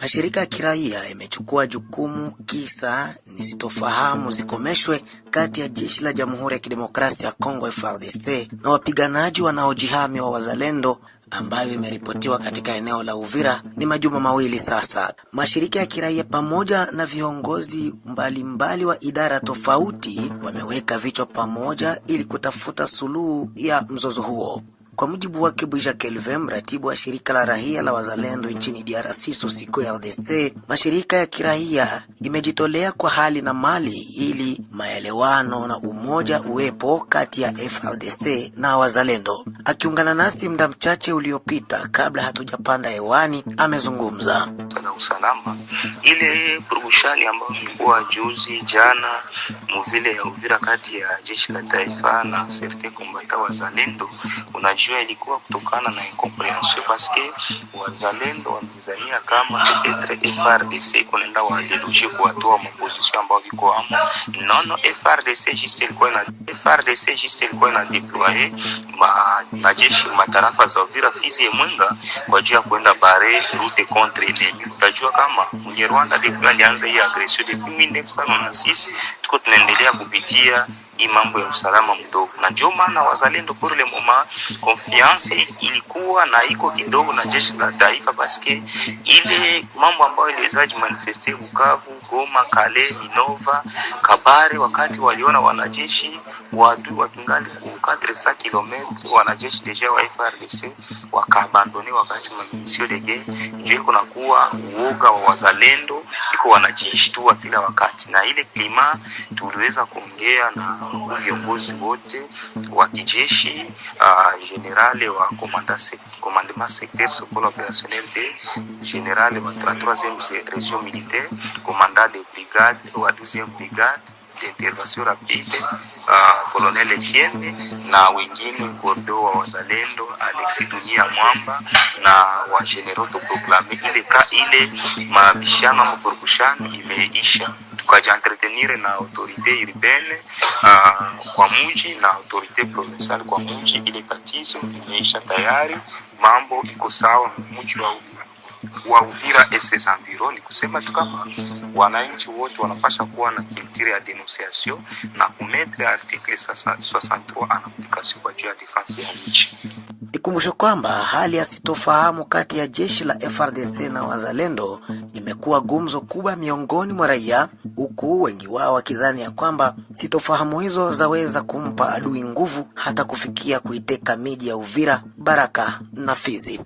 Mashirika ya kiraia yamechukua jukumu kisa ni sitofahamu zikomeshwe kati ya jeshi la Jamhuri ya Kidemokrasia ya Kongo FARDC na wapiganaji wanaojihami wa Wazalendo ambayo imeripotiwa katika eneo la Uvira ni majuma 2 sasa. Mashirika ya kiraia pamoja na viongozi mbalimbali wa idara tofauti wameweka vichwa pamoja ili kutafuta suluhu ya mzozo huo. Kwa mujibu wake Bwija Kelvin, mratibu wa shirika la raia la Wazalendo nchini DRC SOSICO RDC, mashirika ya kiraia imejitolea kwa hali na mali ili maelewano na umoja uwepo kati ya FARDC na Wazalendo. Akiungana nasi muda mchache uliopita kabla hatujapanda hewani, amezungumza na usalama ile purugushani ambayo ilikuwa juzi jana mu ville ya Uvira kati ya jeshi la taifa na certains combattants Wazalendo, unajua ilikuwa kutokana na incompréhension parce que Wazalendo wamezania kama peut-être FARDC kunaenda wa déloger kuwatoa ma position ambao viko amo. Non, FARDC juste ilikuwa na FARDC juste ilikuwa na déployer ma majeshi matarafa za Uvira, Fizi, Mwenga kwa ajili ya kwenda barrer route contre ennemi. Utajua kama mwenye Rwanda depuis alianza hii agression depuis 1996 tuko tunaendelea kupitia hii mambo ya usalama mdogo, na ndio maana Wazalendo pour le moment confiance ilikuwa na iko kidogo na jeshi la taifa, paske ile mambo ambayo iliweza manifester Bukavu, Goma, Kale, Minova, Kabare, wakati waliona wanajeshi watu wakingali ku 400 km, wanajeshi déjà wa FARDC waka abandonner, wakati ma munitions de guerre, ndio iko nakuwa uoga wa Wazalendo iko wanajishtua kila wakati, na ile climat tuliweza kuongea na viongozi wote wa kijeshi, général wa commandement secteur Sokola opérationnel de général wa 33e région militaire, commandant de brigade wa 12e brigade d'intervention rapide, Colonel Kiembe na wengine cordo wa Wazalendo Alexis Dunia Mwamba na wa généraux proclamés. Ile ka ile mabishano ama purukushano imeisha, tukaja entretenir na autorité urbaine kwa muji na autorité provinciale kwa muji. Ile tatizo imeisha tayari, mambo iko sawa muji wa Uvira et ses environs. Ni kusema tu kama wananchi wote wanapasha kuwa na culture ya dénonciation na ku mettre article 63 en application kwa juu ya défense ya nchi. Ikumbushe kwamba hali ya sitofahamu kati ya jeshi la FARDC na Wazalendo imekuwa gumzo kubwa miongoni mwa raia, huku wengi wao wakidhani ya kwamba sitofahamu hizo zaweza kumpa adui nguvu hata kufikia kuiteka miji ya Uvira, Baraka na Fizi.